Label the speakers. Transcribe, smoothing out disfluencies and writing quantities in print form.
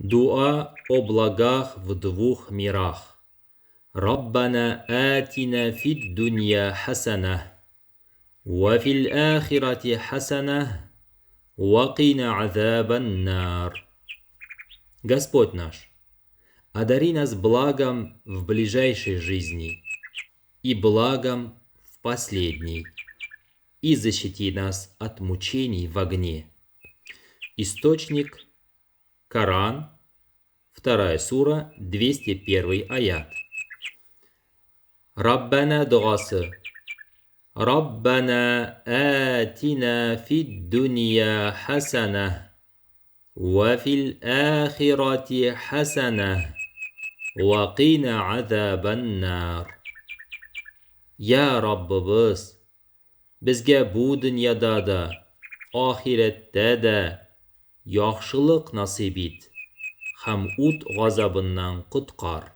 Speaker 1: Дуа о благах в двух мирах. Раббана атина фид дунья хасана, ва фил ахирати хасана, ва кина азабан нар. Господь наш, одари нас благом в ближайшей жизни и благом в последней, и защити нас от мучений в огне. Источник Коран, 2 сура, 201 аят. Раббана догасы. Раббана атина фид дунья хасана, ва фил ахирати хасана, ва кина азабан нар. Я Раббыбыз, безгә бу дөньяда да, ахирәттә дә яхшылык насыйп ит һәм ут газабыннан коткар.